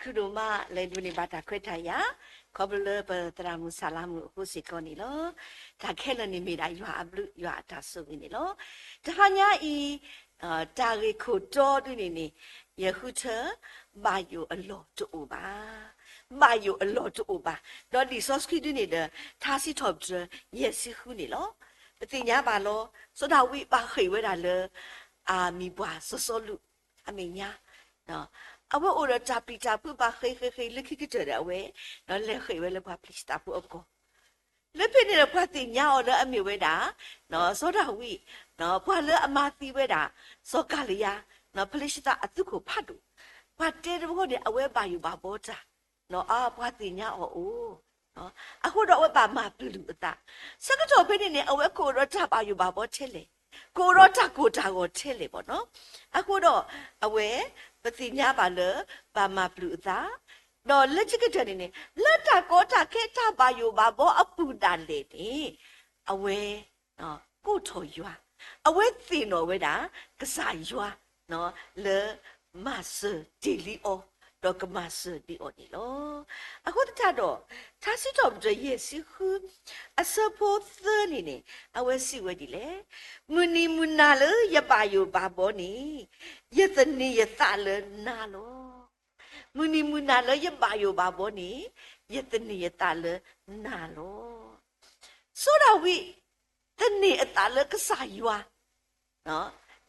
ခုၣ်ဒိၣ်မးလၢဒိးန့ၢ်ဘၣ်တၢ်ခွဲးတၢ်ယာ်, ခီဖျိလၢပသရၣ်မုၣ်ဆၣ်လါမုၣ်အဃိစ့ၢ်ကီးန့ၣ်လီၤ. တၢ်ခဲလၢာ်န့ၣ်မ့ၢ်ဒၣ်ယွၤအဘျုးယွၤအတၢ်ဆိၣ်ဂ့ၤန့ၣ်လီၤ. တဟါညါအံၤ တၢ်ဂ့ၢ်ခိၣ်တီဒုန့ၣ်န့ၣ် ယဃုထၢ ဘၣ်ယိၣ်အလီၢ်တအိၣ်ဘၣ်. ဘၣ်ယိၣ်အလီၢ်တအိၣ်ဘၣ်. ဒီးလံာ်စီဆှံဒုန့ၣ်ဒီး ထါစံးထီၣ်ပတြၢၤ ယဲၢ်ဆံဃုန့ၣ်လီၤ. ပသ့ၣ်ညါဘၣ်လီၤ. စီၤဒၤဝံးဘၣ်ဃ့ၢ်ဝဲဒၣ်လၢ အမံၤပှၢ်စီၤစီလူးအမဲာ်ညါ အဝဲအိၣ်ဒီးတၢ်ပျံၤတၢ်ဖုးဘၣ်ဃ့ၢ်ဃ့ၢ်ဃ့ၢ်လၢခံကတၢၢ်ဒီးအဝဲ ဒီးလဲၤဃ့ၢ်ဝဲလၢပှၤဖလ့ၡသးဖိအကီၢ် လၢဖဲန့ၣ်ဒီးပှၤသ့ၣ်ညါအီၤလၢအမ့ၢ်ဝဲဒၣ် စီၤဒၤဝံး ပှၤလၢအမၤသံဝဲဒၣ် စီၤကၤလံယါ ဖလ့ၡသးအသုးခိၣ်ဖးဒိၣ် ပှၤတဲတဘျီန့ၣ် အဝဲဘၣ်ယိၣ်ဘၣ်ဘီတၢ် အပှၤသ့ၣ်ညါအီၤအိၣ် အဃိဒီးအဝဲဘၣ်မၤပျုၢ်အသး ဆၢကတီၢ်ဖဲန့ၣ်န့ၣ် အဝဲကအိၣ်ဒီးတၢ်ဘၣ်ယိၣ်ဘၣ်ဘီထဲလဲၣ်, ကအိၣ်ဒီးတၢ်ကိၢ်တၢ်ဂီၤထဲလဲၣ်ဘၣ်နီၤ. အဃိဒီး အဝဲ ပသ့ၣ်ညါဘၣ်လၢ ဘၣ်မၤပျုၢ်အသး, ဒီးလၢခံကတၢၢ်န့ၣ်န့ၣ် လၢတၢ်ကီတၢ်ခဲတၢ်ဘၣ်ယိၣ်ဘၣ်ဘီအပူၤဒၣ်လဲာ်န့ၣ် အဝဲ ကိးထီၣ်ယွၤ, အဝဲသ့ၣ်နီၣ်ဝဲဒၣ် ကစၢ်ယွၤ လၢမၤစၢၤတ့ၢ်လံအီၤ, ဒီးကမၤစၢၤဒံးအီၤန့ၣ်လီၤ. အဃိသတးဒီး ထါစံးထီၣ်ပတြၢၤယဲၢ်ဆံဃု အဆၢဖိသၢန့ၣ်န့ၣ် အဝဲစံးဝဲဒ်လဲၣ်, မုၢ်နံၤမုၢ်နၤလၢယဘၣ်ယိၣ်ဘၣ်ဘီန့ၣ် ယသန့ၤယသးလၢနၤလီၤ. မုၢ်နံၤမုၢ်နၤလၢယဘၣ်ယိၣ်ဘၣ်ဘီန့ၣ် ယသန့ၤယသးလၢနၤလီၤ. စီၤဒၤဝံး သန့ၤအသးလၢကစၢ်ယွၤ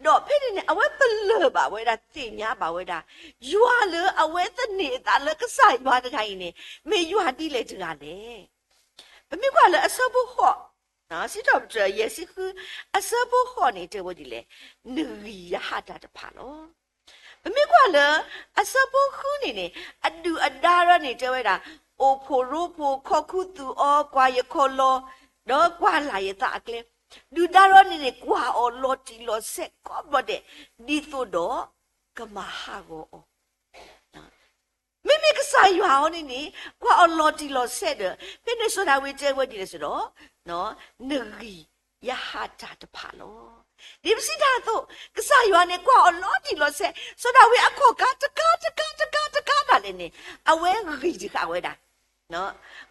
ဒီးဖဲန့ၣ်န့ၣ် အဝဲပလၢၢ်ဘၣ်ဝဲဒၣ် သ့ၣ်ညါဘၣ်ဝဲဒၣ် ယွၤလၢအဝဲသန့ၤအသးလၢကစၢ်ယွၤတဂၤအံၤန့ၣ် မ့ၢ်ယွၤဒ်လဲၣ်တဂၤလဲၣ်. ပမ့ၢ်ကွၢ်လၢအဆၢဖိဃိး စံးထီၣ်ပတြၢၤယဲၢ်ဆံဃု အဆၢဖိဃိးန့ၣ် တဲဝဲဒ်လဲၣ်, နဂံၢ်ယဟးတၢ်တဖၣ်လီၤ. ပမ့ၢ်ကွၢ်လၢ အဆၢဖိဃုန့ၣ်န့ၣ် အဒုၣ်အဒါဒီးန့ၣ်တဲဝဲဒၣ် အိၣ်ဖှိၣ်ရိဖှိၣ် ခိးခူသူၣ်အီၤ ကွၢ်ယခီၣ်လီၤ ဒီးကွၢ်လၢ်ယသးအကျဲ, ဒုၣ်ဒါဒီးန့ၣ်န့ၣ် ကွၢ်အီၤလီၤတံၢ်လီၤဆဲးကိးဘျီဒဲး ဒ်သိးဒီး ကမၤဟးဂီၤအီၤ မ့မ့ၢ်ကစၢ်ယွၤအီၤန့ၣ်န့ၣ် ကွၢ်အီၤလီၤတံၢ်လီၤဆဲးဒီး ဖဲန့ၣ်စီၤဒၤဝံးတဲဝဲဒ်လဲၣ်စ့ၢ်ဒီး နဂံၢ်ယဟးတၢ်တဖၣ်လီၤ. ဒ်ပစံးတၢ်အသိး ကစၢ်ယွၤန့ၣ် ကွၢ်အီၤလီၤတံၢ်လီၤဆဲး, စီၤဒၤဝံးအခီၣ်ခါတကါတကါတကါတကါတၢ်လဲၣ်န့ၣ် အဝဲဂံၢ်တဃာ်ဝဲဒၣ်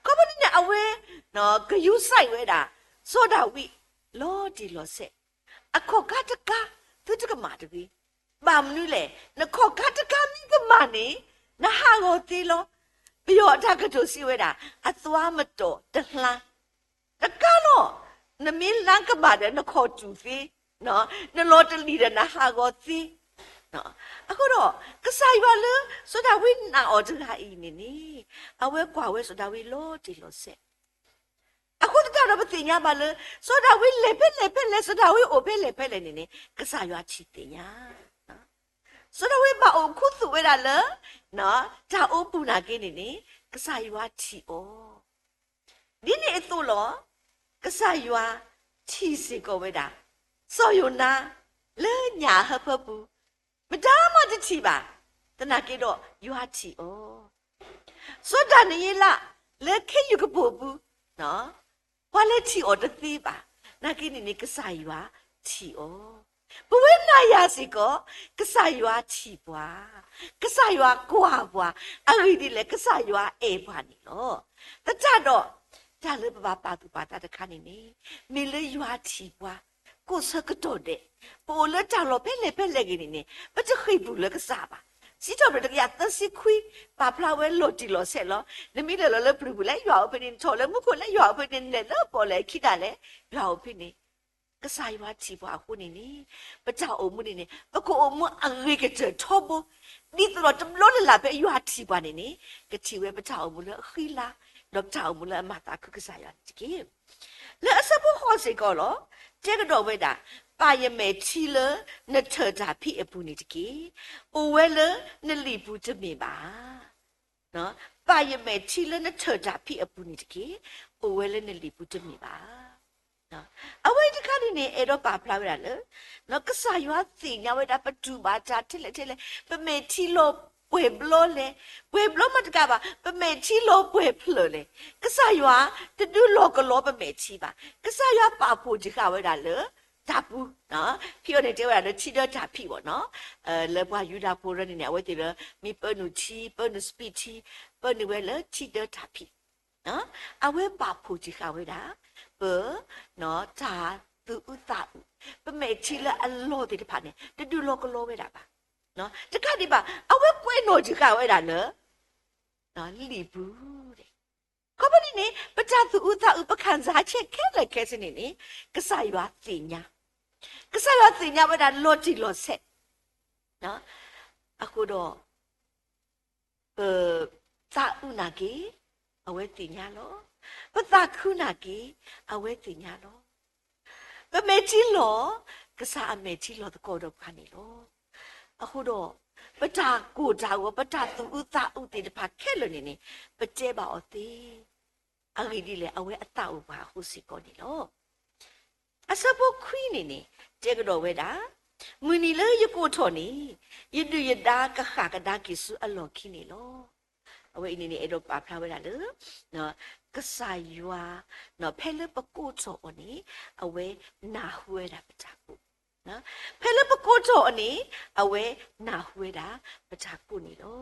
ခီဖျိန့ၣ်န့ၣ် အဝဲ ကယူးစဲးဝဲဒၣ် စီၤဒၤဝံး လီၤတံၢ်လီၤဆဲး, အခီၣ်ခါတကါ သုတကမၣ်တဂ့ၤ. ဘၣ်မနုၤလဲၣ်, နခီၣ်ခါတကါမ့ၢ်ကမၣ်န့ၣ် နဟးဂီၤသ့လီၤ. ပယီၤအတၢ်ကတိၤစံးဝဲဒၣ် အသွါမတီၢ်တဟါ တကါလီၤ. နမ့ၢ်လါကမၣ်ဒီးနခီၣ်တူာ်သ့, နလီၤတလံၤဒီးနဟးဂီၤသ့. အဃိဒီး ကစၢ်ယွၤလၢ စီၤဒၤဝံးနာ်အီၤတဂၤအံၤန့ၣ်န့ၣ် အဝဲကွၢ်ဝဲစီၤဒၤဝံးလီၤတံၢ်လီၤဆဲး အဃိသတးဒီးပသ့ၣ်ညါဘၣ်လၢ စီၤဒၤဝံးလဲၤဖဲလဲၣ်ဖဲလဲၣ် စီၤဒၤဝံးအိၣ်ဖဲလဲၣ်ဖဲလဲၣ်န့ၣ်န့ၣ် ကစၢ်ယွၤထံၣ်သ့ၣ်ညါ စီၤဒၤဝံးဘၣ်အိၣ်ခူသူၣ်ဝဲဒၣ်လၢ တၢ်အိပူၤနာ်က့န့ၣ်န့ၣ် ကစၢ်ယွၤထံၣ်အီၤ ဒ်န့ၣ်အသိးလီၤ. ကစၢ်ယွၤထံၣ်စ့ၢ်ကီးဝဲဒၣ် စီၤယိၤနါ လၢညၣ်အဟၢဖၢပူၤ မတၤမးတထံၣ်ဘၣ်. သနာ်က့ဒီးယွၤထံၣ်အီၤ စီၤဒၤနံးယ့လး လၢခ့ယုၢ်ကပိာ်ပူၤ ပှၤလဲၤထံၣ်အီၤတသ့ဘၣ်. နာ်က့န့ၣ်န့ၣ် ကစၢ်ယွၤထံၣ်အီၤ. ပဝဲနၤယၤစ့ၢ်ကီး ကစၢ်ယွၤထံၣ်ပှၤ, ကစၢ်ယွၤကွၢ်ပှၤ, အဂ့ၢ်ဒ်လဲၣ် ကစၢ်ယွၤအဲၣ်ပှၤန့ၣ်လီၤ. သတးဒီး တၢ်လၢပဘၣ်ပာ်သူၣ်ပာ်သးတခါန့ၣ်န့ၣ် မ့ၢ်လၢယွၤထံၣ်ပှၤ ကိးဆၢကတီၢ်ဒဲး ပအိၣ်လၢတၢ်လီၢ်ဖဲလဲၣ်ဖဲလဲၣ်ဂ့ၤန့ၣ်န့ၣ် ပတဃ့ၢ်ပူၤလၢကစၢ်ဘၣ်. စံးထီၣ်ပတြၢၤတကယၤသၢဆံခွံ ပာ်ဖျါဝဲလီၤတံၢ်လီၤဆဲးလီၤ. နမ့ၢ်လဲၤလီၤလၢပျုၤပူၤလဲၣ် ယွၤအိၣ်ဖဲန့ၣ်, နထီၣ်လၢမူခိၣ်လဲၣ် ယွၤအိၣ်ဖဲန့ၣ်, နလဲၤလၢပီၣ်လဲၣ်ခံဒၣ်လဲၣ် ယွၤအိၣ်ဖဲန့ၣ်. ကစၢ်ယွၤထံၣ်ပှၤအဃိန့ၣ်န့ၣ် ပတၢ်အိၣ်မူန့ၣ်န့ၣ် ပကအိၣ်မူအဂ့ၤကတၢၢ်ထီဘိ ဒ်သိးဒီးတဘျီလၢ်လၢ်ဖဲယွၤထံၣ်ပှၤန့ၣ်န့ၣ် ကထံၣ်ဝဲပတၢ်အိၣ်မူလၢအဃံလၤ ဒီးပတၢ်အိၣ်မူလၢအမၤသးခုကစၢ်ယွၤန့ၣ်တက့ၢ်. လၢအဆၢဖိဃိးစ့ၢ်ကီးလီၤ. တဲကဒီးဝဲဒၣ် ပာ်ယမဲာ်ထံလၢနထၢၣ်တၢ်ဖံးအပူၤန့ၣ်တက့ၢ်. အိၣ်ဝဲလၢနလံာ်ပူၤတမ့ၢ်ဘၣ်. ပာ်ယမဲာ်ထံလၢနထၢၣ်တၢ်ဖံးအပူၤန့ၣ်တက့ၢ်. အိၣ်ဝဲလၢနလံာ်ပူၤတမ့ၢ်ဘၣ်. အဝဲတခါန့ၣ်န့ၣ် အဲၣ်ဒိးပာ်ဖျါဝဲဒၣ်လၢ ကစၢ်ယွၤသ့ၣ်ညါဝဲဒၣ်ပတူၢ်ဘၣ်တၢ်ထဲလဲၣ်ထဲလဲၣ်, ပမဲာ်ထံလီၤပှဲၤဘျီလဲၣ်, ပှဲၤဘျီမးတကးဘၣ် ပမဲာ်ထံလီၤပှဲၤဖျၢၣ်လဲၣ်. ကစၢ်ယွၤတဒုးလီၤကလီပမဲာ်ထံဘၣ်. ကစၢ်ယွၤပာ်ဖှိၣ်တံၢ်ဃာ်ဝဲဒၣ်လၢ တၢ်ပူၤ, ဖံးအီၤန့ၣ်တဲဝဲဒၣ်လၢထံဒၢတၢ်ဖံးဘၣ်နီၤ, လၢပှၤယူဒၤဖိရၢန့ၣ်န့ၣ် အဝဲသ့ၣ်လၢ မ့ၢ်ပၢနုာ်ထံ ပၢနုာ်စပံးထံ ပၢနုာ်ဝဲလၢထံဒၢတၢ်ဖံး, အဝဲပာ်ဖှိၣ်စ့ၢ်ကီးဝဲဒၣ် ပ တၢ်သူၣ်အုးသးအုး, ပမဲာ်ထံလၢအလီၢ်သ့ၣ်တဖၣ်န့ၣ် တဒုးလီၤကလီဝဲဒၣ်ဘၣ်. တကးဒံးဘၣ် အဝဲကွဲးနီၣ်စ့ၢ်ကီးဝဲဒၣ်လၢ လံာ်ပူၤ, ခီဖျိန့ၣ်န့ၣ် ပတၢ်သူၣ်အုးသးအုး ပခံစားချက်ခဲလၢာ်ခဲဆ့န့ၣ်န့ၣ် ကစၢ်ယွၤသ့ၣ်ညါ, ကစၢ်ယွၤသ့ၣ်ညါဝဲဒၣ်လီၤတံၢ်လီၤဆဲး, အဃိဒီး ပသးအုးနာ်က့ အဝဲသ့ၣ်ညါလီၤ. ပသးခုနာ်က့ အဝဲသ့ၣ်ညါလီၤ. ပမဲာ်ထံလီၤ, ကစၢ်အမဲာ်ထံလီၤသကိးဒီးပှၤန့ၣ်လီၤ. အဃိဒီး ပတၢ်ကိၢ်တၢ်ဂီၤ ပတၢ်သူၣ်အုးသးအုးသ့ၣ်တဖၣ်ခဲလၢာ်န့ၣ်န့ၣ် ပတဲဘၣ်အီၤသ့, အဂ့ၢ်ဒ်လဲၣ် အဝဲအသးအိၣ်ပှၤအဃိစ့ၢ်ကီးန့ၣ်လီၤ. အဆၢဖိခွံန့ၣ်န့ၣ် တဲကဒီးဝဲဒၣ်, မုၢ်နံၤလၢယကိးထီၣ်န့ၣ် ယဒုၣ်ယဒါကဃၣ်ကဒါက့ၤဆူအလီၢ်ခံန့ၣ်လီၤ. အဝဲအံၤန့ၣ်န့ၣ် အဲၣ်ဒိးပာ်ဖျါဝဲဒၣ်လၢ ကစၢ်ယွၤ ဖဲလၢပကိးထီၣ်အီၤန့ၣ် အဝဲနၢ်ဟူဝဲဒၣ်ပတၢ်ကိး, ဖဲလၢပကိးထီၣ်အီၤန့ၣ် အဝဲနၢ်ဟူဝဲဒၣ်ပတၢ်ကိးန့ၣ်လီၤ.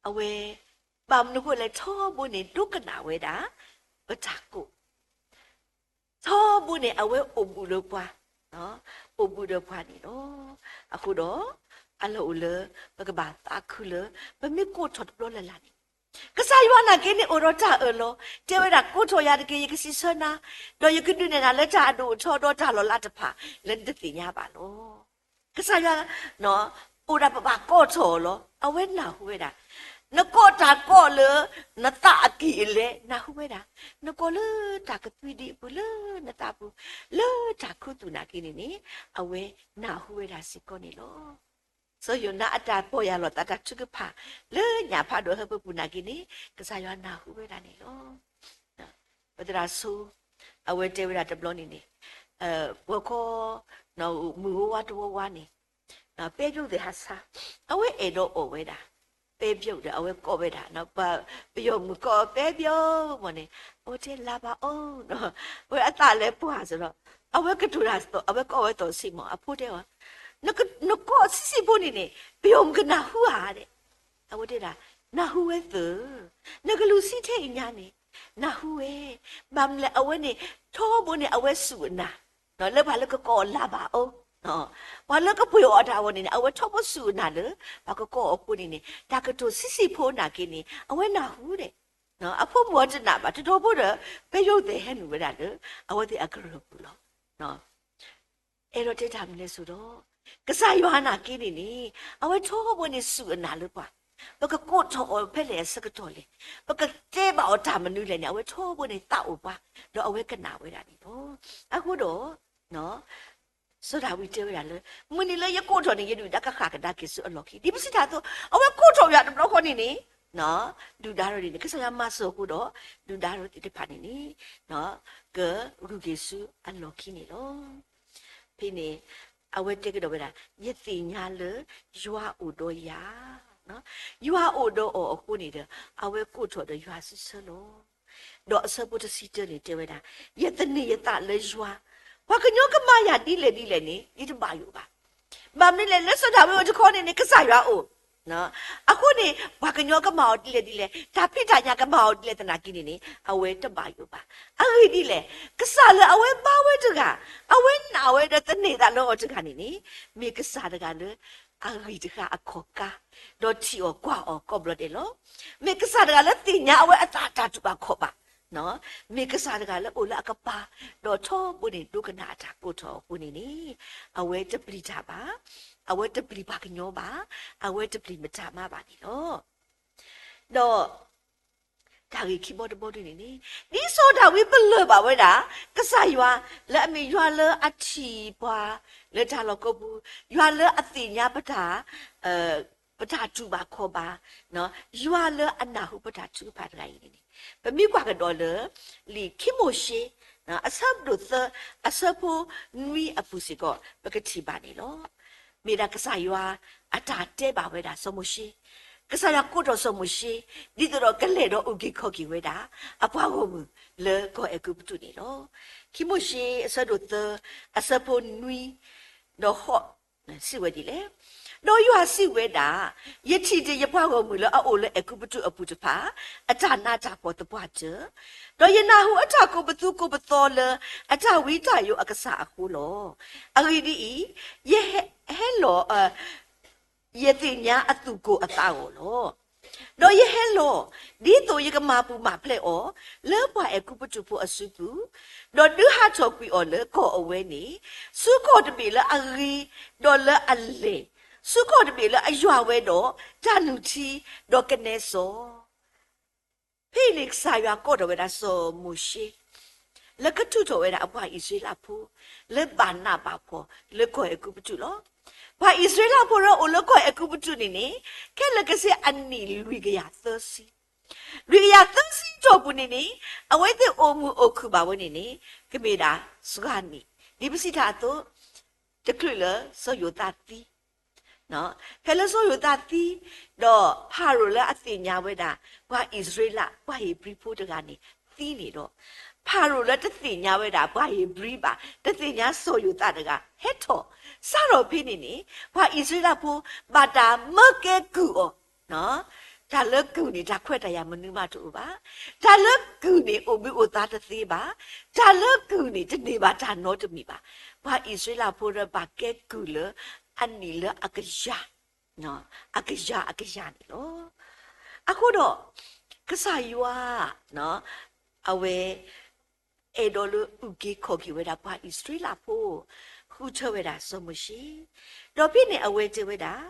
အဝဲ ဘၣ်မနုၤအဃိလဲၣ် ထီဘိန့ၣ် ဒိကနၣ်ဝဲဒၣ် ပတၢ်ကိး, ထီဘိန့ၣ် အဝဲအိၣ်ဘူးဒီးပှၤ, အိၣ်ဘူးဒီးပှၤန့ၣ်လီၤ. အဃိဒီး အလီၢ်အိၣ်လၢ ပကဘၣ်သးခုလၢ ပမ့ၢ်ကိးထီၣ်တဘျီလၢ်လၢ်န့ၣ် ကစၢ်ယွၤနာ်က့န့ၣ် အိၣ်ဒီးတၢ်အၢၣ်လီၤ, တဲဝဲဒၣ် ကိးထီၣ်ယၤတက့ၢ် ယကစံးဆၢနၤ, ဒီးယကဒုးနဲၣ်နၤလၢတၢ်အဒိၣ်အထီဒီးတၢ်လီၤလးတဖၣ် လၢနတသ့ၣ်ညါဘၣ်လီၤ. ကစၢ်ယွၤ အိၣ်ဒၣ်ပဘၣ်ကိးထီၣ်အီၤလီၤ. အဝဲနၢ်ဟူဝဲဒၣ်, နကိးတၢ်ကိးလၢ နသးအကံၢ်အလဲ နၢ်ဟူဝဲဒၣ်, နကိးလၢတၢ်ကသွံဒံးအပူၤလၢနသးပူၤ, လၢတၢ်ခူသူၣ်နာ်က့န့ၣ်န့ၣ် အဝဲနၢ်ဟူဝဲဒၣ်စ့ၢ်ကီးန့ၣ်လီၤ. စီၤယိၤနါအတၢ်ပီၢ်ယၢ်လီၤသးတၢ်ထုကဖၣ် လၢညၣ်ဖးဒိၣ်ဟၢဖၢပူၤနာ်က့န့ၣ် ကစၢ်ယွၤနၢ်ဟူဝဲဒၣ်န့ၣ်လီၤ. ပသရၣ်ဆိ အဝဲတဲဝဲဒၣ်တဘျီန့ၣ်န့ၣ် ပှၤခီ မုၢ်ဝါဝါတဝါဝါန့ၣ် ပဲပြုတ်သ့ၣ်ဟးဆါ, အဝဲအဲၣ်ဒိးအီၣ်ဝဲဒၣ် ပဲပြုတ်ဒီး အဝဲကိးဝဲဒၣ် ပယီၤမုၣ်ကိး ပဲပြုတ် မ့ၢ်န့ၣ် အဝဲတဲလၢၤဘၣ်အီၤ, အဝဲအသးလၢပှၢ်စ့ၢ်ဒီး အဝဲကတိၤတၢ်သိး အဝဲကိးဝဲသိးဆံးမး အဖိတဲအီၤ, နကိးဆံးဆံးဖိန့ၣ်န့ၣ် ပယီၤမုၣ်ကနၢ်ဟူဧါဒဲး, အဝဲတဲဒၣ် နၢ်ဟူဝဲသၢၣ်, နကလူးဆံထဲအံၤညါန့ၣ် နၢ်ဟူဝဲ, ဘၣ်မနုၤလဲၣ် အဝဲန့ၣ် ထီဘိန့ၣ် အဝဲစူၢ်အနာ် လၢပှၤလၢကကိးအီၤလၢၤဘၣ်အီၤ, ပှၤလၢကပှ့ၤအီၤတၢ်အဂီၢ်န့ၣ်န့ၣ် အဝဲထီဘိစူၢ်အနာ်လၢ ပှၤကကိးအီၤဖိန့ၣ်န့ၣ် တၢ်ကတိၤဆံးဆံးဖိနာ်က့န့ၣ် အဝဲနၢ်ဟူဒဲး, အဖိမုၣ်အီၤတနာ်ဘၣ် တတီၤဖိဒီး ပဲပြုတ်သ့ၣ်ဟဲနုာ်ဝဲဒၣ်လၢ အဝဲသ့ၣ်အကရၢၢ်ပူၤလီၤ. အဲၣ်ဒိးတဲတၢ်မနုၤလဲၣ်စိဒီး ကစၢ်ယွၤနာ်က့န့ၣ်န့ၣ် အဝဲထီဘိန့ၣ်စူၢ်အနာ်လၢပှၤ, ပကကိးထီၣ်အီၤဖဲလဲၣ်အဆၢကတီၢ်လဲၣ်, ပကတဲဘၣ်အီၤတၢ်မနုၤလဲၣ်န့ၣ် အဝဲထီဘိန့ၣ်သးအိၣ်ပှၤ, ဒီးအဝဲကနၣ်ဝဲဒၣ်န့ၣ်လီၤ. အဃိဒီး စီၤဒၤဝံးတဲဝဲဒၣ်လၢ မုၢ်နံၤလၢယကိးထီၣ်န့ၣ် ယဒုၣ်ဒါကဃၣ်ကဒါက့ၤဆူအလီၢ်ခံ, ဒ်ပစံးတၢ်အသိး အဝဲကိးထီၣ်ယၤတဘျီဃီန့ၣ်န့ၣ် ဒုၣ်ဒါရၢန့ၣ် ကစၢ်ယွၤမၤစၢၤအဃိဒီး ဒုၣ်ဒါရၢသ့ၣ်တဖၣ်န့ၣ်န့ၣ် ကဂုၤက့ၤဆူအလီၢ်ခံန့ၣ်လီၤ. ဖဲန့ၣ် အဝဲတဲကဒီးဝဲဒၣ် ယသ့ၣ်ညါလၢယွၤအိၣ်ဒီးယၤ, ယွၤအိၣ်ဒီးအီၤအဃိန့ၣ်ဒီး အဝဲကိးထီၣ်ဒီးယွၤစံးဆၢလီၤ. ဒီးအဆၢဖိတဆံတၢန့ၣ်တဲဝဲဒၣ် ယသန့ၤယသးလၢယွၤ, ပှၤကညီကမၤယၤဒ်လဲၣ်ဒ်လဲၣ်န့ၣ် ယတဘၣ်ယိၣ်ဘၣ်. ဘၣ်မနုၤလဲၣ် လၢစီၤဒၤဝံးအတခီန့ၣ်န့ၣ် ကစၢ်ယွၤအိၣ် အဃိန့ၣ် ပှၤကညီကမၤအီၤဒ်လဲၣ်ဒ်လဲၣ်, တၢ်ဖံးတၢ်ညၣ်ကမၤအီၤဒ်လဲၣ်သနာ်က့န့ၣ်န့ၣ် အဝဲတဘၣ်ယိၣ်ဘၣ်. အဂ့ၢ်ဒ်လဲၣ်, ကစၢ်လၢအဝဲဘါဝဲတဂၤ, အဝဲနာ်ဝဲဒီးသန့ၤသးလၢအီၤတဂၤန့ၣ်န့ၣ် မ့ၢ်ကစၢ်တဂၤလၢ အဂံၢ်တဃာ်အခီၣ်ကါ, ဒီးထံၣ်အီၤကွၢ်အီၤကိးဘျီဒဲးလီၤ. မ့ၢ်ကစၢ်တဂၤလၢသ့ၣ်ညါအဝဲအသးတၢ်တူၢ်ဘၣ်ခီၣ်ဘၣ်, မ့ၢ်ကစၢ်တဂၤလၢအိၣ်လၢအကပၤ, ဒီးထီဘိန့ၣ်ဒိကနၣ်အတၢ်ကိးထီၣ်အဃိန့ၣ်န့ၣ် အဝဲတပျံၤတၢ်ဘၣ်, အဝဲတပျံၤပှၤကညီဘၣ်, အဝဲတပျံၤမတၤမးဘၣ်န့ၣ်လီၤ. ဒီး တၢ်ဂ့ၢ်ခံဘီတဘီဒ်န့ၣ်န့ၣ် ဒ်စီၤဒၤဝံးပလၢၢ်ဘၣ်ဝဲဒၣ် ကစၢ်ယွၤ လၢအမ့ၢ်ယွၤလၢအထံၣ်ပှၤ လၢတၢ်လီၢ်ကိးပူၤ, ယွၤလၢအသ့ၣ်ညါပတၢ် ပတၢ်တူၢ်ဘၣ်ခီၣ်ဘၣ်, ယွၤလၢအနၢ်ဟူပတၢ်ထုကဖၣ်တဂၤအံၤန့ၣ်န့ၣ် ပမ့ၢ်ကွၢ်ကဒီးလၢ လံာ်ခံမိၤၡ့ အဆၢဒိၣ်သၢ အဆၢဖိနွံအပူၤစ့ၢ်ကီး ပကထံၣ်ဘၣ်န့ၣ်လီၤ. မ့ၢ်ဒၣ်ကစၢ်ယွၤ အတၢ်တဲဘၣ်ဝဲဒၣ်စီၤမိၤၡ့, ကစၢ်ယွၤကိးထီၣ်စီၤမိၤၡ့ ဒ်သိးဒီးကလဲၤဒီးအုၣ်က့ၤခီၣ်က့ၤဝဲဒၣ် အပှၤဂီၢ်မုၢ်လၢကီၢ်အဲၤကူပတူးန့ၣ်လီၤ. ခံမိၤၡ့အဆၢဒိၣ်သၢ အဆၢဖိနွံ ဒီးဃိး စံးဝဲဒ်လဲၣ်. ဒီးယွၤစံးဝဲဒၣ်, ယထံၣ်တ့ၢ်ယပှၤဂီၢ်မုၢ်လၢအအိၣ်လၢအဲၤကူပတူးအပူၤတဖၣ် အတၢ်နးတၢ်ဖှီၣ်သပှၢ်တၢၢ်, ဒီးယနၢ်ဟူအတၢ်ကိးပသူကိးပသီလၢ အတၢ်ဝံတၢ်ယိးအကစၢ်အဃိလီၤ. အဂ့ၢ်ဒ်အံၤ, ယဟဲ ဟဲလီၤ ယသ့ၣ်ညါအသူၣ်ကိၢ်အသးဂီၤလီၤ. ဒီးယဟဲလီၤ ဒ်သိးယကမၤပူၤမၤဖျဲးအီၤ လၢပှၤအဲၤကူပတူးဖိအစုပူၤ, ဒီးဒုးဟးထီၣ်ကွံာ်အီၤလၢကီၢ်အဝဲန့ၣ်, ဆူကီၢ်တဘ့ၣ်လၢအဂ့ၤ, ဒီးလၢအလဲၢ်, ဆူကီၢ်တဘ့ၣ်လၢအယွၤဝဲဒီးတၢ်နုၢ်ထံ, ဒီးကနဲစီၤ ဖဲအံၤန့ၣ် ကစၢ်ယွၤကိးထီၣ်ဝဲဒၣ်စီၤမိၤၡ့ လၢကထုးထီၣ်ဝဲဒၣ်အပှၤအံၣ်စရ့လးဖိ လၢဘၣ်နးဘၣ်ဖှီၣ်လၢကီၢ်အဲၤကူပတူးလီၤ. ပှၤအံၣ်စရ့လးဖိလၢအိၣ်လၢကီၢ်အဲၤကူပတူးန့ၣ်န့ၣ် ခဲလၢာ်ခဲဆ့အနံၣ်လွံၢ်ကယၤသၢဆံ, လွံၢ်ကယၤသၢဆံတီၢ်ပူၤန့ၣ်န့ၣ် အဝဲသ့ၣ်အိၣ်မုာ်အိၣ်ခုၣ်ဘၣ်ဝဲန့ၣ်န့ၣ် ကမ့ၢ်ဒၣ်စှၤနံၣ်, ဒ်ပစံးတၢ်အသိး တချုးလၢစီၤယိၤသးသံ ဖဲလၢစီၤယိၤသးသံ, ဒီးဖၤရိၤလၢအသ့ၣ်ညါဝဲဒၣ် ပှၤအံၣ်စရ့လး ပှၤဧ့ၤဘြံၤဖိတဂၤန့ၣ် သံန့ၣ်ဒီး, ဖၤရိၤလၢတသ့ၣ်ညါဝဲဒၣ် ပှၤဧ့ၤဘြံၤဘၣ်, တသ့ၣ်ညါစီၤယိၤသးတဂၤ ဟဲထီၣ်, စးထီၣ်ဖဲန့ၣ်န့ၣ် ပှၤအံၣ်စရ့လးဖိ ဘၣ်တၢ်မၢကဲကုၢ်အီၤ, တၢ်လၢကုၢ်န့ၣ် တၢ်ခွဲးတၢ်ယာ်မနုၤမးတအိၣ်ဘၣ်, တၢ်လၢကုၢ်န့ၣ် အိၣ်ဘှံးအိၣ်သါတသ့ဘၣ်, တၢ်လၢကုၢ်န့ၣ် တန့ၢ်ဘၣ်တၢ်နီတမံၤဘၣ်. ပှၤအံၣ်စရ့လးဖိဒီးဘၣ်ကဲကုၢ်လၢ အနံၣ်လၢအကယၤ, အကယၤအကယၤန့ၣ်လီၤ. အဃိဒီး ကစၢ်ယွၤ အဝဲ အဲၣ်ဒိးလၢအုၣ်က့ၤခီၣ်က့ၤဝဲဒၣ်ပှၤအံၣ်စရ့လးဖိ, ဃုထၢဝဲဒၣ်စီၤမိၤၡ့, ဒီးဖဲန့ၣ်အဝဲတဲဝဲဒၣ်,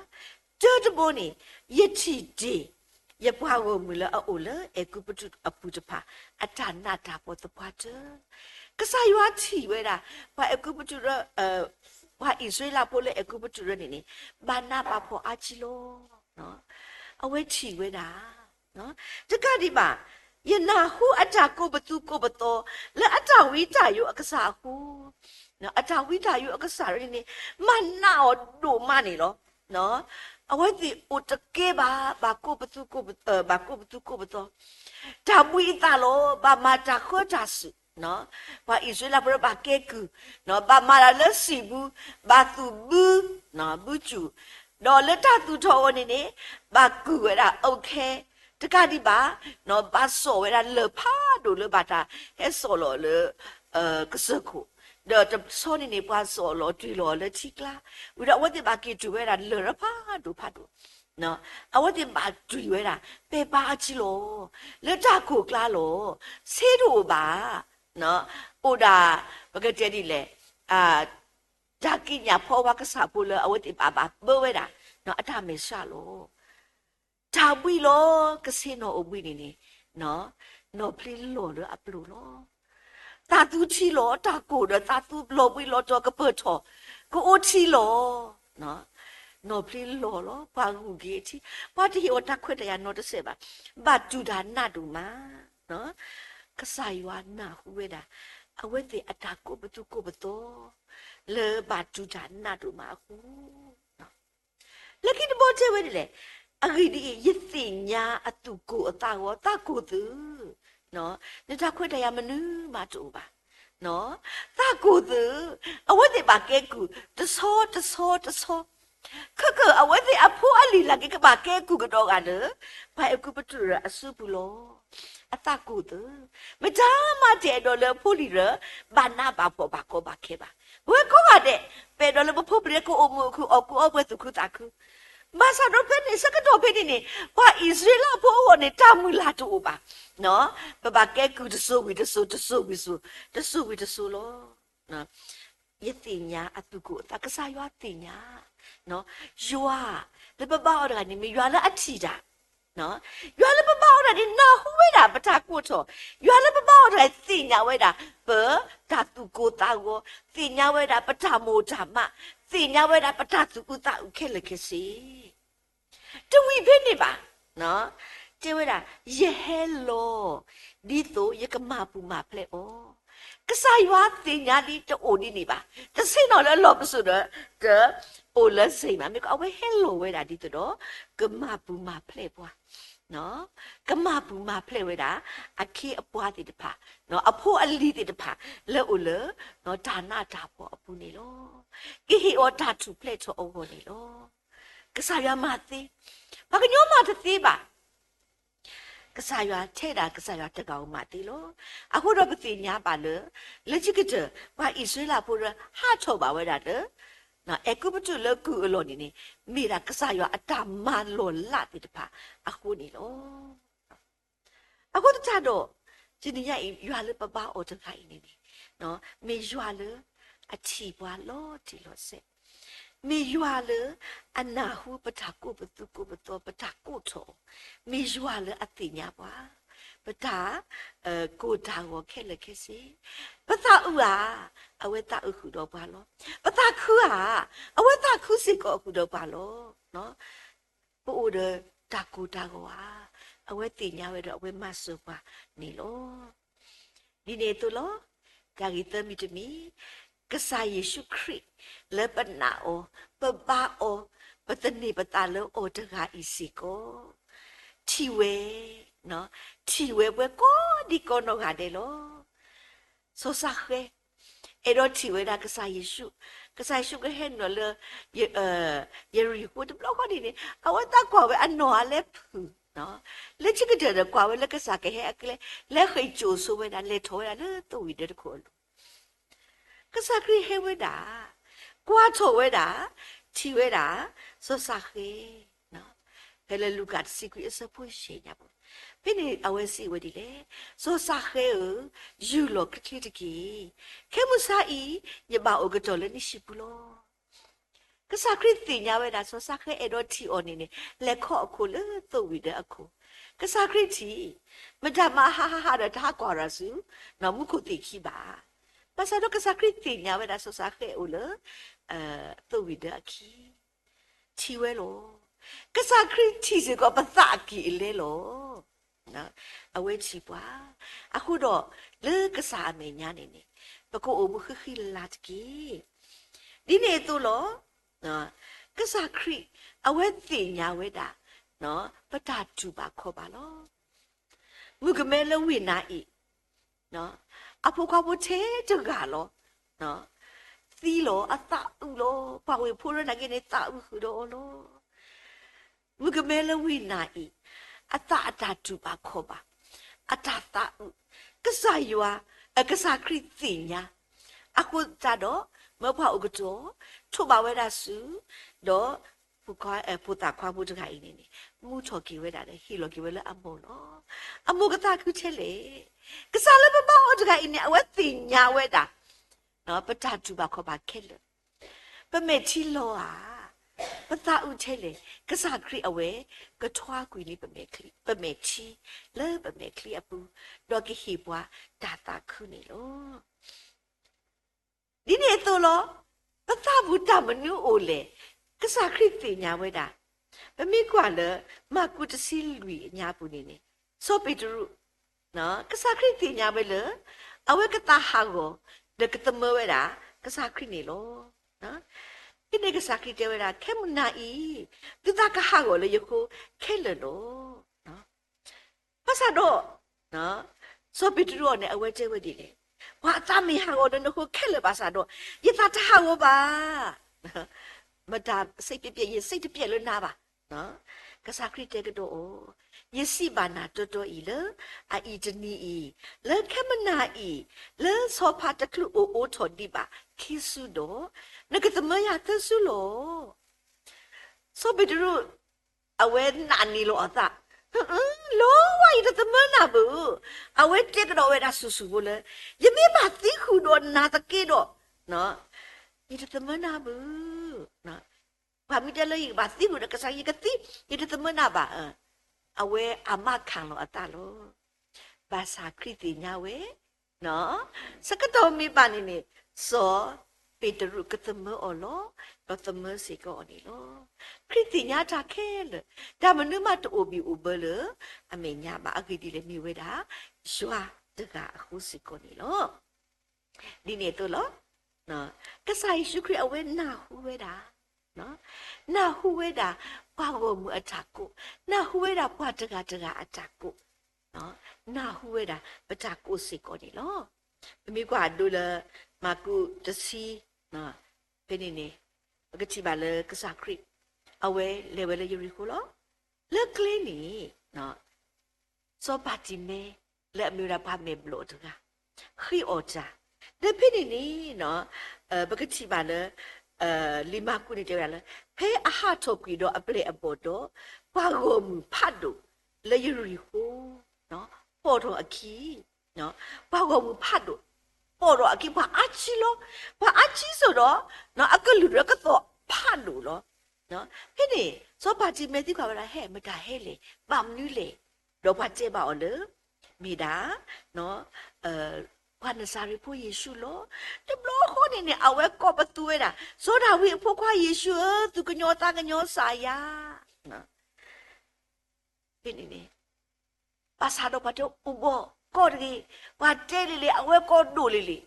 တၢတဘီန့ၣ် ယထံၣ်တ့ၢ် ယပှၤဂီၢ်မုၢ်လၢအအိၣ်လၢအဲၤကူပတူးအပူၤတဖၣ် အတၢ်နးတၢ်ဖှီၣ်သပှၢ်တၢၢ်, ကစၢ်ယွၤထံၣ်ဝဲဒၣ် ပှၤအဲၤကူပတူး ပှၤအံၣ်စရ့လးဖိလၢအဲၤကူပတူးရၢန့ၣ်န့ၣ် ဘၣ်နးဘၣ်ဖှီၣ်အါကံလီၤ. အဝဲထံၣ်ဝဲဒၣ်, တကးဒံးဘၣ်, ယနၢ်ဟူအတၢ်ကိးပသူကိးပသီ လၢအတၢ်ဝံတၢ်ယိးအကစၢ်အဃိ, အတၢ်ဝံတၢ်ယိးအကစၢ်န့ၣ်န့ၣ် မၤနးအီၤဒိၣ်မးန့ၣ်လီၤ. အဝဲသ့ၣ်အိၣ်တကဲဘၣ် ဘၣ်ကိးပသူကိးပ, ဘၣ်ကိးပသူကိးပသီ, တၢ်ဘှံးအသးလီၤ, ဘၣ်မၤတၢ်ဃၢတၢ်စူၣ်, ပှၤအံၣ်စရ့လးဖိလၢဘၣ်ကဲကုၢ်, ဘၣ်မၤတၢ်လၢစံာ်ဘု, ဘၣ်သူၣ်ဘု, ဘုစူၣ်, ဒီးလၢတၢ်သူၣ်ထီၣ်အီၤန့ၣ်န့ၣ် ဘၣ်ကုၢ်ဝဲဒၣ်အုတ်ခဲ, တကးဒံးဘၣ်, ဘၣ်စိာ်ဝဲဒၣ်လၢၢ်ဖးဒိၣ်လၢဘၣ်တၢ်ဟဲစိာ်လီၤလၢ ကစၢၢ်ခိၣ်, ဒီးတဆီန့ၣ်န့ၣ် ပှၤစိာ်လီၤတ့ၢ်လီၤလၢထံကျါ, ဝံၤဒီးအဝဲသ့ၣ်ဘၣ်က့ၤတုၤဝဲဒၣ်လၢၢ်ဖးဒိၣ်ဖးဒိၣ်, အဝဲသ့ၣ်ဘၣ်တုၤဝဲဒၣ် ပဲာ်ပၤအထံလီၤ, လၢတၢ်ခိၣ်ကျါလီၤ, ဆ့တအိၣ်ဘၣ်, အိၣ်ဒၣ် ပကတဲဒ်လဲၣ်, တၢ်ကံးညာ်ဖီဝါကစၢ်ဖိလၢအဝဲသ့ၣ်ဘၣ်ဘၣ်ပၢဝဲဒၣ် အတၢ်မဲာ်ဆှးလီၤ. တၢ်ဘှံးလီၤ ကဆ့နီၤအိၣ်ဘှံးန့ၣ်န့ၣ်, နီၢ်ဖျ့လီၤလၢအပျိၢ်လီၤ. သးသူထံလီၤ, တၢ်ကိၢ်ဒီးသးသူလီၤဘှံးလီၤတီၤကပၢၢ်ထီၣ်, ကအိၣ်ထံလီၤ. နီၢ်ဖျ့လီၤလီၤ, ပှၤဂုာ်က့ၤအထံ, ပှၤတဟ့ၣ်အီၤတၢ်ခွဲးတၢ်ယာ်နီတစဲးဘၣ်, ဘၣ်တူၢ်တၢ်နးဒိၣ်မး. ကစၢ်ယွၤနၢ်ဟူဝဲဒၣ် အဝဲသ့ၣ်အတၢ်ကိးပသူကိးပသီ လၢဘၣ်တူၢ်တၢ်နးဒိၣ်မးအဃိ လၢခံတဘီတဲဝဲဒ်လဲၣ်, အဂ့ၢ်ဒ်အံၤ, ယသ့ၣ်ညါအသူၣ်ကိၢ်အသးဂီၤ, သးကိၢ်သု, နတၢ်ခွဲးတၢ်ယာ်မနုၤမးတအိၣ်ဘၣ်. သးကိၢ်သု, အဝဲသ့ၣ်ဘၣ်ကဲကုၢ် တဆီတဆီတဆီ, ခဲကၢ်အဝဲသ့ၣ်အဖိအလံၤနာ်က့ကဘၣ်ကဲကုၢ်ကဒီးဂၤလၢ ပှၤအဲၤကူပတူးရၢအစုပူၤလီၤ. အသးကိၢ်သု, မတၤမၤတအဲၣ်ဒိးလၢအဖိလံၤရၢ ဘၣ်နးဘၣ်ဖှီၣ်ဘၣ်ကီဘၣ်ခဲဘၣ်. ပဝဲကိးဂၤဒဲး ပအဲၣ်ဒိးလၢပဖိပလံၤကအိၣ်မုာ်အိၣ်ခုၣ် အီၣ်ကူအီပှဲၤသူၣ်ခုသးခု, ဘၣ်ဆၣ်ဒီးဖဲန့ၣ် ဆၢကတီၢ်ဖဲန့ၣ်န့ၣ် ပှၤအံၣ်စရ့လးဖိအဂီၢ်န့ၣ် တၢ်မုၢ်လၢ်တအိၣ်ဘၣ်. ပဘၣ်ကဲကုၢ်တစိၤဝံၤတစိၤ တစိၤဝံၤတစိၤ တစိၤဝံၤတစိၤလီၤ. ယသ့ၣ်ညါအသူၣ်ကိၢ်အသး, ကစၢ်ယွၤသ့ၣ်ညါ, ယွၤလၢပဘါအီၤတဂၤန့ၣ် မ့ၢ်ယွၤလၢအထံၣ်တၢ် ယွၤလၢပဘါအီၤတဂၤန့ၣ် နၢ်ဟူဝဲဒၣ်ပတၢ်ကိးထီၣ်, ယွၤလၢပဘါအီၤတဂၤန့ၣ် သ့ၣ်ညါဝဲဒၣ် ပတၢ်သူၣ်ကိၢ်သးဂီၤ, သ့ၣ်ညါဝဲဒၣ်ပတၢ်မိၢ်တၢ်မး, သ့ၣ်ညါဝဲဒၣ်ပတၢ်သူၣ်အုးသးအုးခဲလၢာ်ခဲဆ့ တဝံၤဖဲန့ၣ်ဘၣ်, တဲဝဲဒၣ်, ယဟဲလီၤ ဒ်သိးယကမၤပူၤမၤဖျဲးအီၤ, ကစၢ်ယွၤသ့ၣ်ညါဒ်တအိၣ်ဒ်န့ၣ်ဘၣ်. တဆ့ၣ်နီၤလၢအလီၢ်ပစိာ်ဒီး တအိၣ်လၢစ့ၢ်မး, မ့ၢ်အဝဲဟဲလီၤဝဲဒၣ်ဒ်သိးဒီး ကမၤပူၤမၤဖျဲးပှၤ, ကမၤပူၤမၤဖျဲးဝဲဒၣ် အခ့အပှၤသ့ၣ်တဖၣ်, အဖိအလံၤသ့ၣ်တဖၣ် လၢအိၣ်လၢ တၢ်နးတၢ်ဖှီၣ်အပူၤန့ၣ်လီၤ. ကဟ့ၣ်အီၤတၢ်ထူၣ်ဖျဲးထီၣ်အဂီၢ်န့ၣ်လီၤ. ကစၢ်ယွၤမၤသ့, ပှၤကညီမၤတသ့ဘၣ်. ကစၢ်ယွၤထဲဒၣ်ကစၢ်ယွၤတဂၤဧိၤမၤသ့လီၤ. အဃိဒီးပသ့ၣ်ညါဘၣ်လၢ လၢခံကတၢၢ် ပှၤအံၣ်စရ့လးဖိဒီးဟးထီၣ်ဘၣ်ဝဲဒၣ်လၢ အဲၤကူပတူးလၢကုၢ်အလီၢ်န့ၣ်န့ၣ် မ့ၢ်ဒၣ်ကစၢ်ယွၤအတၢ်မၤလီၤလးသ့ၣ်တဖၣ်အဃိန့ၣ်လီၤ. အဃိသတးဒီး တနံၤညါအံၤ ယွၤလၢပဘါအီၤတဂၤအံၤန့ၣ်န့ၣ် မ့ၢ်ယွၤလၢအထံၣ်ပှၤလီၤတံၢ်လီၤဆဲး, မ့ၢ်ယွၤလၢအနၢ်ဟူပတၢ်ကိးပသူကိးပသီ ပတၢ်ကိးထီၣ်အီၤ, မ့ၢ်ယွၤလၢအသ့ၣ်ညါပှၤ ပတၢ် ကိၢ်တၢ်ဂီၤခဲလၢာ်ခဲဆ့, ပသးအုးဧါ, အဝဲသးအုးဃုာ်ဒီးပှၤလီၤ. ပသးခုဧါ, အဝဲသးခုစ့ၢ်ကီးဃုာ်ဒီးပှၤလီၤ. ပအိၣ်ဒီးတၢ်ကိၢ်တၢ်ဂီၤဧါ, အဝဲသ့ၣ်ညါဝဲဒီးအဝဲမၤစၢၤပှၤန့ၣ်လီၤ. ဒ်န့ၣ်အသိးလီၤ. တၢ်ဂ့ၢ်သၢမံၤတမံၤ, ကစၢ်ယ့ၣ်ၡူးခရံာ် လၢပနာ်အီၤ ပဘါအီၤ ပသန့ၤပသးလၢအီၤတဂၤအံၤစ့ၢ်ကီး ထံၣ်ဝဲ, ထံၣ်ဝဲပှၤကိးဒံကိးနီၢ်ဂၤဒဲးလီၤ. စီၤၡၤဃဲ အဲၣ်ဒိးထံၣ်ဝဲဒၣ်ကစၢ်ယ့ၣ်ၡူး, ကစၢ်ယ့ၣ်ၡူးကဟဲနုာ်လၢ ယရံၤဃိၤတဘျီဃီန့ၣ်န့ၣ် အဝဲသးကွၢ်ဝဲအနီၢ်အါလဲၤဖုၣ်, လၢခံကတၢၢ်ဒီးကွၢ်ဝဲလၢကစၢ်ကဟဲအကျဲ လဲၤဃ့ၢ်ကၠိၣ်ဆိဝဲဒၣ် လဲၤထီၣ်ဝဲဒၣ်လၢသိၣ်ဝံၣ်ဒၢတခိၣ်အလိၤ ကစၢ်ခရံာ်ဟဲဝဲဒၣ်, ကွၢ်ထီၣ်ဝဲဒၣ်, ထံၣ်ဝဲဒၣ်, စီၤၡၤဃဲ, ဖဲလၢလူၤကၣ်တဆံခွံအဆၢဖိယဲၢ်ညါပူၤ, ဖဲန့ၣ်အဝဲစံးဝဲဒ်လဲၣ်, စီၤၡၤဃဲဧၢ, ယူၢ်လီၤချ့ချ့တက့ၢ်. ခဲမုၢ်ဆါအံၤ ယဘၣ်အိၣ်ကတီၢ်လၢနဟံၣ်ပူၤလီၤ. ကစၢ်ခရံာ်သ့ၣ်ညါဝဲဒၣ် စီၤၡၤဃဲအဲၣ်ဒိးထံၣ်အီၤန့ၣ်န့ၣ် လဲၤခီအခိၣ်လၢသိၣ်ဝံၣ်ဒၢအခိၣ်, ကစၢ်ခရံာ်ထံၣ်, မတၤမၤဟးဟးဟးဒီးတဟးကွၢ်ရၤဆူ မူခိၣ်သ့ၣ်ခံဘၣ်. ဘၣ်ဆၣ်ဒီးကစၢ်ခရံာ်သ့ၣ်ညါဝဲဒၣ် စီၤၡၤဃဲအိၣ်လၢ သိၣ်ဝံၣ်ဒၢအခံ, ထံၣ်ဝဲလီၤ. ကစၢ်ခရံာ်ထံၣ်စ့ၢ်ကီးပသးအကံၢ်အလဲလီၤ. အဝဲထံၣ်ပှၤ, အဃိဒီး လၢကစၢ်အမဲာ်ညါန့ၣ်န့ၣ် ပကအိၣ်မူဃံဃံလၤလၤတက့ၢ်. ဒ်န့ၣ်အသိးလီၤ. ကစၢ်ခရံာ် အဝဲသ့ၣ်ညါဝဲဒၣ် ပတၢ်တူၢ်ဘၣ်ခီၣ်ဘၣ်လီၤ. မုၣ်ကမဲလၢဝ့ၢ်နၤအံၤ အဖိခွါဖိထဲတဂၤလီၤ. သံလီၤ, အသးအုးလီၤ. ပှၤဝ့ၢ်ဖိရၢနာ်က့န့ၣ် သးအုးဃုာ်ဒီးအီၤလီၤ. မုၣ်ကမဲလၢဝ့ၢ်နၤအံၤ အသးအတၢ်တူၢ်ဘၣ်ခီၣ်ဘၣ်, အတၢ်သးအုး, ကစၢ်ယွၤ, ကစၢ်ခရံာ်သ့ၣ်ညါ, အဃိသတးဒီး မၢပှၤအိၣ်ကတီၢ် ထိးဘၣ်ဝဲဒၣ်ဆူ ဒီး ဖိသၣ်ခွါဖိတဂၤအံၤန့ၣ်န့ၣ် မူထီၣ်က့ၤဝဲဒၣ်ဒီး ဟ့ၣ်လီၤက့ၤဝဲလၢအမိၢ်လီၤ. အမိၢ်ကသးခုထဲလဲၣ်. ကစၢ်လၢပဘါအီၤတဂၤအံၤန့ၣ် အဝဲသ့ၣ်ညါဝဲဒၣ် ပတၢ်တူၢ်ဘၣ်ခီၣ်ဘၣ်ခဲလၢာ်, ပမဲာ်ထံလီၤဧါ, ပသးအုးထဲလဲၣ်. ကစၢ်ခရံာ်အဝဲ ကထွါကွံာ်န့ၢ် ပမဲာ်ထံ လၢပမဲာ်ချံအပူၤ, ဒီးကဟ့ၣ်ပှၤတၢ်သးခုန့ၣ်လီၤ. ဒ်န့ၣ်အသိးလီၤ. ပသးပူၤတၢ်မနုၤအိၣ်လဲၣ်. ကစၢ်ခရံာ်သ့ၣ်ညါဝဲဒၣ်, ပမ့ၢ်ကွၢ်လၢ မၢ်ကူးတဆံလွံၢ်အညါပူၤန့ၣ်န့ၣ် စီၤပ့းတရူး ကစၢ်ခရံာ်သ့ၣ်ညါဝဲလၢ အဝဲကသးဟးဂီၤ ဒီးကသမၢဝဲဒၣ် ကစၢ်ခရံာ်န့ၣ်လီၤ. ဖဲန့ၣ်ကစၢ်ခရံာ်တဲဝဲဒၣ် ခဲမုၢ်နၤအံၤ သုသးကဟးဂီၤလၢယဃိခဲလၢာ်လီၤ. ဘၣ်ဆၣ်ဒီး စီၤပ့းတရူးအီၤန့ၣ် အဝဲတဲဝဲဒ်လဲၣ်, ပှၤအသးမ့ၢ်ဟးဂီၤလၢနဃိခဲလၢာ်ဘၣ်ဆၣ်ဒီး ယသးတဟးဂီၤဘၣ်. မတၤစိတ်ပျက်ပျက် ယစိတ်တပျက်လၢနၤဘၣ်. ကစၢ်ခရံာ်တဲကဒီးအီၤ, ယစံးဘၣ်နၤတီတီအံၤလၢ အအံၤတနံၤအံၤ, လၢခဲမုၢ်နၤအံၤ, လၢဆီဖါတချုးအိၣ်အိးထီၣ်ဒံးဘၣ်ခံစုဒီး, နကသမၢယၤသၢစုလီၤ. စီၤပ့းတရူး အဝဲနာ်န့ၢ်လီၤအသး, လီၤဝဲ ယတသမၢနၤဘၣ်. အဝဲတဲကဒီးဝဲဒၣ်ဆူၣ်ဆူၣ်ဖိလၢ ယမ့ၢ်ဘၣ်သံဃုာ်ဒီးနၤသက့ဒီး ယတသမၢနၤဘၣ်. ပှၤမ့ၢ်တဲလၢယကဘၣ်သံဃုာ်ဒီးကစၢ် ယကသံ, ယတသမၢနၤဘၣ်. အဝဲအမးခးလီၤအသးလီၤ. ဘၣ်ဆၣ်ခရံာ်သ့ၣ်ညါဝဲ ဆၢကတီၢ်မ့ၢ်ဘၣ်န့ၣ်န့ၣ် စီၤပ့းတရူးကသမၢအီၤလီၤ, ဒီးသမၢစ့ၢ်ကီးအီၤန့ၣ်လီၤ. ခရံာ်သ့ၣ်ညါတၢ်ခဲလၢာ်, တၢ်မနုၤမးတအိၣ်ဘံၣ်အိၣ်ဘၢလၢအမဲာ်ညါဘၣ်. အဂ့ၢ်ဒ်လဲၣ် မ့ၢ်ဝဲဒၣ် ယွၤတဂၤအဃိစ့ၢ်ကီးန့ၣ်လီၤ. ဒ်န့ၣ်အသိးလီၤ. ကစၢ်ယ့ၣ်ၡူးခရံာ်အဝဲနၢ်ဟူဝဲဒၣ်, နၢ်ဟူဝဲဒၣ် ပှၤဂီၢ်မုၢ်အတၢ်ကိး, နၢ်ဟူဝဲဒၣ်ပှၤတဂၤတဂၤအတၢ်ကိး, နၢ်ဟူဝဲဒၣ် ပတၢ်ကိးစ့ၢ်ကီးန့ၣ်လီၤ. ပမ့ၢ်ကွၢ်ဒိလၢ မၢ်ကူးတဆံ ဖဲန့ၣ်န့ၣ် ပကထံၣ်ဘၣ်လၢကစၢ်ခရံာ် အဝဲလဲၤဝဲလၢယရံၣ်ဃိၣ်လီၤ. လၢကျဲန့ၣ် စီၤပၤတံၤမဲ လၢအမ့ၢ်ဝဲဒၣ်ပှၤမဲာ်ဘျီၣ်တဂၤ ဃ့အီၣ်တၢ်, လၢဖဲန့ၣ်န့ၣ် ပကထံၣ်ဘၣ်လၢ လံာ်မၢ်ကူးန့ၣ်တဲဝဲဒၣ်လၢ ဖဲအဟးထီၣ်ကွံာ်ဒီးအပျဲၢ်အဘီၣ်ဒီး ပှၤဂီၢ်မုၢ်ဖးဒိၣ် လၢယရံၣ်ဃိၣ် ပိာ်ထီၣ်အခံ ပှၤဂီၢ်မုၢ်ဖးဒိၣ် ပိာ်ထီၣ်အခံ ပှၤအါကံလီၤ. ပှၤအါကံစိဒီး အကလုၢ်ဒီးကသီၣ်ဖးဒိၣ်လီၤ. ဖဲန့ၣ် စီၤပၤတံၤမဲသံကွၢ်ဝဲဒၣ် ဟဲ မတၤဟဲလဲၣ်, ဘၣ်မနုၤလဲၣ်. ဒီးပှၤတဲဘၣ်အီၤလၢ မ့ၢ်ဒၣ် ပှၤနစၤရ့းဖိယ့ၣ်ၡူးလီၤ. တဘျီဃီန့ၣ်န့ၣ် အဝဲကိးပသူဝဲဒၣ် စီၤဒၤဝံးအဖိခွါယ့ၣ်ၡူးဧၢ, သူၣ်ကညီၤသးကညီၤစၢ်ယၤ ဖဲန့ၣ်န့ၣ် ဘၣ်ဆၣ်ဒီးပှၤတဲအိၣ်ဘီၣ်ကီးတဂ့ၤ, ပှၤတဲလံၤလံၤ အဝဲကိးဒိၣ်လံၤလံၤ,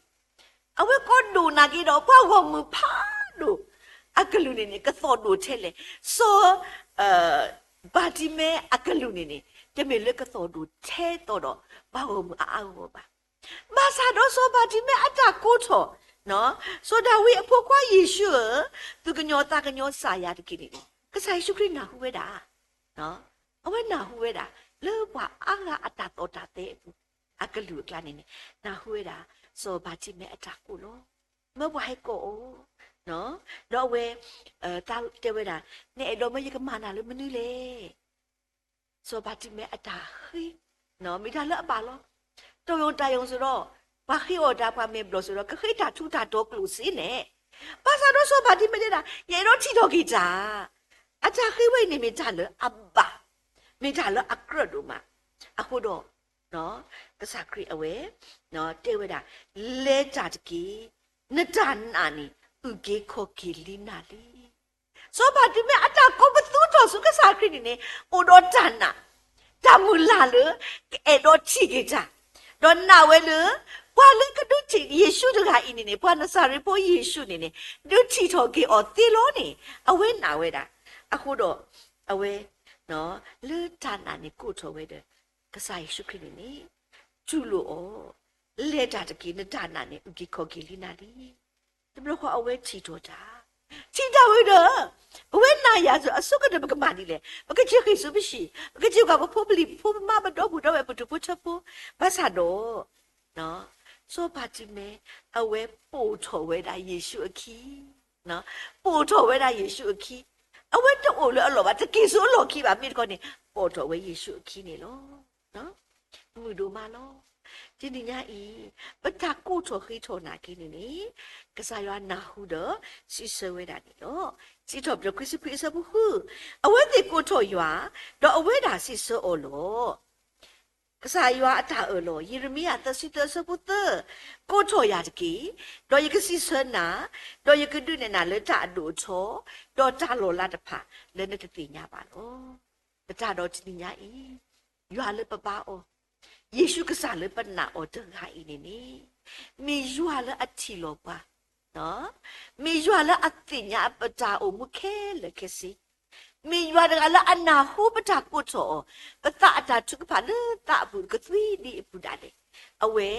အဝဲကိးဒိၣ်နာ်က့ဒီး ပှၤဂီၢ်မုၢ်ဖးဒိၣ် အကလုၢ်န့ၣ်န့ၣ် ကသီၣ်ဒိၣ်ထဲလဲၣ်. စီၤ ဘၤတံၤမဲအကလုၢ်န့ၣ်န့ၣ် တမ့ၢ်လၢကသီၣ်ဒိၣ်ထဲသိးဒီး ပှၤဂီၢ်မုၢ်အါအါဂီၢ်ဂီၢ်ဘၣ်. ဘၣ်ဆၣ်ဒီးစီၤဘၤတံၤမဲအတၢ်ကိးထီၣ် စီၤဒၤဝံးအဖိခွါယ့ၣ်ၡူးဧၢ, သူၣ်ကညီၤသးကညီၤစၢ်ယၤတက့ၢ်န့ၣ်န့ၣ် ကစၢ်ယ့ၣ်ၡူးခရံာ်နၢ်ဟူဝဲဒၣ်, အဝဲနၢ်ဟူဝဲဒၣ် လၢပှၤအါဂၤအတၢ်သီၣ်တၢ်သဲအပူၤ အကလုၢ်အကျါန့ၣ်န့ၣ် နၢ်ဟူဝဲဒၣ် စီၤဘၤတံၤမဲအတၢ်ကိးလီၤ. မၢပှၤဟဲကိးအီၤ, ဒီးအဝဲ တၢ်တဲဝဲဒၣ် နအဲၣ်ဒိးမၢယကမၤနၤလၢမနုၤလဲၣ်. စီၤဘၤတံၤမဲအတၢ်ဃ့ မ့ၢ်တၢ်လၢအဘၣ်လီၤ. တီၢ်ယိၣ်တၢ်ယိၣ်စ့ၢ်ဒီး ပှၤဃ့အီၣ်တၢ် ပှၤမဲာ်ဘျီၣ်စ့ၢ်ဒီး ကဃ့တၢ်ထူးတၢ်တီၤကျိၣ်စ့န့ၣ်, ဘၣ်ဆၣ်ဒီးစီၤဘၤတံၤမဲတဲဒၣ် ယအဲၣ်ဒိးထံၣ်ထီၣ်က့ၤတၢ်, အတၢ်ဃ့ဝဲအံၤန့ၣ်မ့ၢ်တၢ်လၢအဘၣ်, မ့ၢ်တၢ်လၢအကြၢးဒိၣ်မး, အဃိဒီး ကစၢ်ခရံာ်အဝဲ တဲဝဲဒၣ် လဲၤတၢ်တက့ၢ်, နတၢ်နာ်န့ၣ် အုၣ်က့ၤခီၣ်က့ၤလံနၤလံ. စီၤဘၤတံၤမဲအတၢ်ကိးပသူထီၣ်ဆူကစၢ်ခရံာ်န့ၣ်န့ၣ် အိၣ်ဒီးတၢ်နာ်, တၢ်မုၢ်လၢ်လၢ ကအဲၣ်ဒိးထံၣ်က့ၤတၢ်, ဒီးနာ်ဝဲလၢ ပှၤလၢကဒုးထံၣ်ယ့ၣ်ၡူးတဂၤအံၤန့ၣ်န့ၣ် ပှၤနစၤရ့းဖိယ့ၣ်ၡူးန့ၣ်န့ၣ် ဒုးထံၣ်ထီၣ်က့ၤအီၤသ့လီၤန့ၣ် အဝဲနာ်ဝဲဒၣ်. အဃိဒီး အဝဲ လၢတၢ်နာ်န့ၣ်ကိးထီၣ်ဝဲဒီး ကစၢ်ယ့ၣ်ၡူးခရံာ်န့ၣ်န့ၣ် တူၢ်လိာ်အီၤ, လဲၤတၢ်တက့ၢ်, နတၢ်နာ်န့ၣ် အုၣ်က့ၤခီၣ်က့ၤလံနၤလံ. တဘျီဃီအဝဲထံၣ်ထီၣ်တၢ်, ထံၣ်တၢ်ဝဲဒီး ပဝဲနၤယၤစ့ၢ် အဆိကတၢၢ်ပကမၤဒ်လဲၣ်, ပကစၢ်ဃ့ၢ်ဆူပဟံၣ်, ပကစၢ်ကွၢ်ပဖိပလံၤဖိပမါပဒီပုၢ်ဒီဝဲၢ်ပတုာ်ဖိထၢဖိ, ဘၣ်ဆၣ်ဒီး စီၤဘၤတံၤမဲ အဝဲပိာ်ထီၣ်ဝဲဒၣ်ယ့ၣ်ၡူးအခံ, ပိာ်ထီၣ်ဝဲဒၣ်ယ့ၣ်ၡူးအခံ, အဝဲတအိၣ်လၢအလီၢ်ဘၣ်, တက့ၤဆူအလီၢ်ခံဘၣ်, မ့ၢ်တခီန့ၣ် ပိာ်ထီၣ်ဝဲယ့ၣ်ၡူးအခံန့ၣ်လီၤ. မုာ်ဒိၣ်မးလီၤ. တနံၤညါအံၤ ပတၢ်ကိးထီၣ်ဃ့ထီၣ်နာ်က့န့ၣ်န့ၣ် ကစၢ်ယွၤနၢ်ဟူဒီးစံးဆၢဝဲဒၣ်န့ၣ်လီၤ. စံးထီၣ်ပတြၢၤခွံဆံခွံအဆၢဖိဃု, အဝဲသ့ၣ်ကိးထီၣ်ယွၤ, ဒီးအဝဲဒၣ်စံးဆၢအီၤလီၤ. ကစၢ်ယွၤအတၢ်အၢၣ်လီၤ, ယံးရမံယၤသၢဆံသၢအဆၢဖိသၢ, ကိးထီၣ်ယၤတက့ၢ်, ဒီးယကစံးဆၢနၤ, ဒီးယကဒုးနဲၣ်နၤလၢတၢ်အဒိၣ်အထီ, ဒီးတၢ်လီၤလးတဖၣ်လၢနတသ့ၣ်ညါဘၣ်လီၤ. ပတၢ်ဒီးတနံၤညါအံၤ, ယွၤလၢပဘါအီၤ, ယ့ၣ်ၡူးကစၢ်လၢပနာ်အီၤတဂၤအံၤန့ၣ်န့ၣ်, မ့ၢ်ယွၤလၢအထံၣ်လီၤပှၤ မ့ၢ်ယွၤလၢအသ့ၣ်ညါပတၢ်အိၣ်မူခဲလၢာ်ခဲဆ့, မ့ၢ်ယွၤတဂၤလၢအနၢ်ဟူပတၢ်ကိးထီၣ်အီၤ, ပသးအတၢ်ထုကဖၣ်လၢသးအပူၤကသွံဒံအပူၤဒၣ်လဲာ်, အဝဲ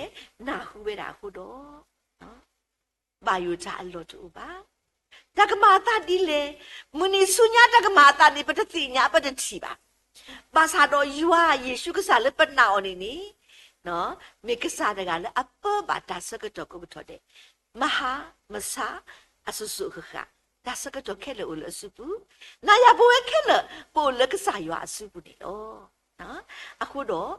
နၢ်ဟူဝဲဒၣ်အဃိဒီး, ဘၣ်ယိၣ်တၢ်အလီၢ်တအိၣ်ဘၣ်. တၢ်ကမၤအသးဒ်လဲၣ်, မုၢ်နံၤဆူညါတၢ်ကမၤအသးန့ၣ် ပတသ့ၣ်ညါပတထံၣ်ဘၣ်. ဘၣ်ဆၣ်ဒီးယွၤယ့ၣ်ၡူးကစၢ်လၢပနာ်အီၤန့ၣ်န့ၣ်, မ့ၢ်ကစၢ်တဂၤလၢအပၢဘၣ်တၢ်ဆၢကတီၢ်ကိးပထီၣ်ဒဲး, မဟါ, မဆါ, အစိၤစိၤဃၣ်ဃၣ်, တၢ်ဆၢကတီၢ်ခဲလၢာ်အိၣ်လၢအစုပူၤ, နၤယၤပဝဲခဲလၢာ် ပအိၣ်လၢကစၢ်ယွၤအစုပူၤန့ၣ်လီၤ. အဃိဒီး,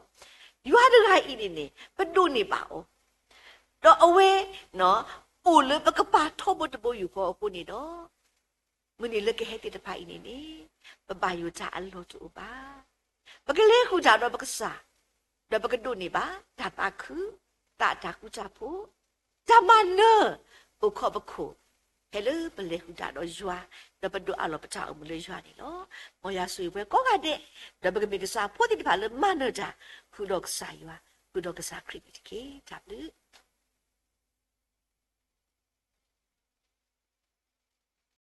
ယွၤတဂၤအံၤန့ၣ်န့ၣ် ပဒိးန့ၢ်ဘၣ်အီၤ, ဒီးအဝဲ အိၣ်လၢပကပၤထီဘိတဘိယူၢ်ဃီအဃိန့ၣ်ဒီး, မုၢ်နံၤလၢကဟဲသ့ၣ်တဖၣ်အံၤန့ၣ်န့ၣ်, ပဘၣ်ယိၣ်တၢ်အလီၢ်တအိၣ်ဘၣ်. ပကလဲၤဃုာ်တၢ်ဒီးပကစၢ်, ဒီးပကဒိးန့ၢ်ဘၣ် တၢ်သးခု, သးတၢ်ဃူတၢ်ဖိး, တၢ်မၤနၢၤ, အိၣ်ခိးပခိၣ်, ဖဲလၢပလဲၤဃုာ်တၢ်ဒီးယွၤ, ဒီးပဒိးအးလီၤပတၢ်အိၣ်မူလၢယွၤန့ၣ်လီၤ. မ်ယွၤဆိၣ်ဂ့ၤပှၤကိးဂၤဒဲး, ဒီးပကမ့ၢ်ကစၢ်ဖိသ့ၣ်တဖၣ်လၢမၤနၢၤတၢ်, ဃုာ်ဒီးကစၢ်ယွၤ, ဃုာ်ဒီးကစၢ်ခရံာ်န့ၣ်တက့ၢ်. တၢ်ဘျုး